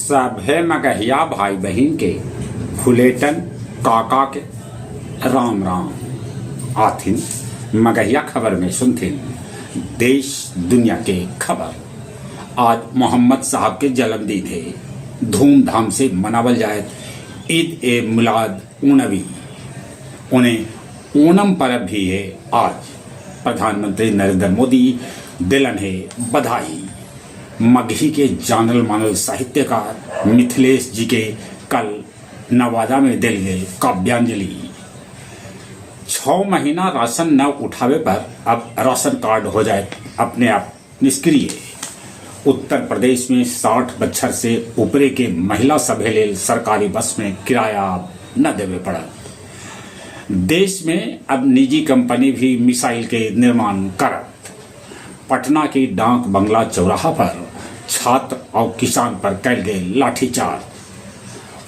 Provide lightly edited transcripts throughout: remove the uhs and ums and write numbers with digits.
सभे मगहिया भाई बहिन के फुलेटन काका के राम राम। आथिन मगहिया खबर में सुनथिन देश दुनिया के खबर। आज मोहम्मद साहब के जन्मदिन है, धूमधाम से मनावल जाए ईद ए मिलाद उनबी। उन्हें ओणम पर्व भी है आज। प्रधानमंत्री नरेंद्र मोदी दिलन है बधाई। मगही के जानल मानल साहित्यकार मिथिलेश जी के कल नवादा में दिल गए काव्यांजलि। 6 महीना राशन न उठावे पर अब राशन कार्ड हो जाए अपने आप निष्क्रिय। उत्तर प्रदेश में 60 बच्छर से ऊपरे के महिला सभे लेल सरकारी बस में किराया न देवे पड़त। देश में अब निजी कंपनी भी मिसाइल के निर्माण करत। पटना के डाक बंगला चौराहा पर छात्र और किसान पर कैल गए लाठीचार्ज।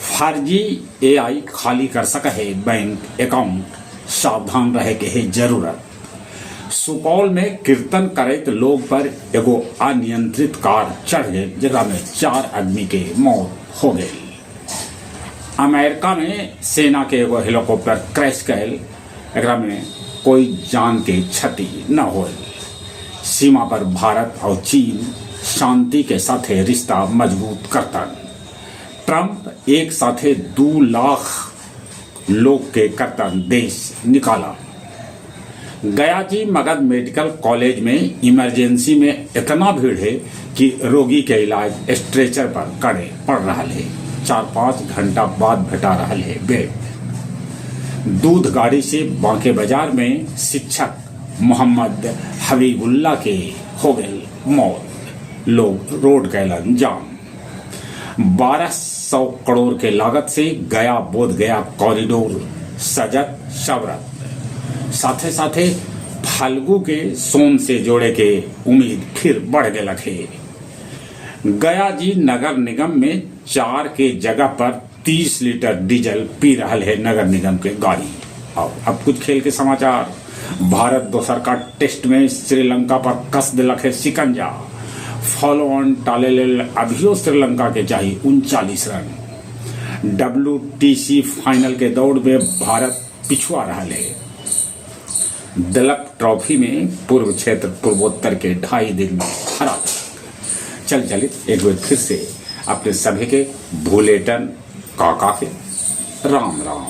फर्जी एआई खाली कर सके है बैंक अकाउंट, सावधान रहे के है जरूरत। सुपौल में कीर्तन करैत लोग पर एगो अनियंत्रित कार चढ़ गई, जेकरा में 4 आदमी के मौत हो गई। अमेरिका में सेना के एगो हेलीकॉप्टर क्रैश कैल, एकरा में कोई जान के क्षति न होल। सीमा पर भारत और चीन शांति के साथे रिश्ता मजबूत करतन। ट्रंप एक साथे 2 लाख लोग के करतन देश निकाला। गया जी मगध मेडिकल कॉलेज में इमरजेंसी में इतना भीड़ है कि रोगी के इलाज स्ट्रेचर पर करे पड़ रहा है। 4-5 घंटा बाद भेटा रहा है बेड। दूध गाड़ी से बांके बाजार में शिक्षक मोहम्मद हबीबुल्ला के हो गई मौत, लोग रोड कैलन जाम। 1200 करोड़ के लागत से गया बोध गया कॉरिडोर सजत सवरत। साथे साथे फाल्गु के सोन से जोड़े के उम्मीद फिर बढ़ गलक है। गया जी नगर निगम में 4 के जगह पर 30 लीटर डीजल पी रहा है नगर निगम के गाड़ी। और अब कुछ खेल के समाचार। भारत दोसर का टेस्ट में श्रीलंका पर कस दिलक है शिकंजा। फॉलो ऑन टाले लेल अभियो श्रीलंका के चाहिए 39 रन। डब्ल्यूटीसी फाइनल के दौड़ में भारत पिछुआ रहा है। दलप ट्रॉफी में पूर्व क्षेत्र पूर्वोत्तर के 2.5 दिन में हरा दिलक। चल चलित एक बार फिर से अपने सभी के भूलेटन काका के राम राम।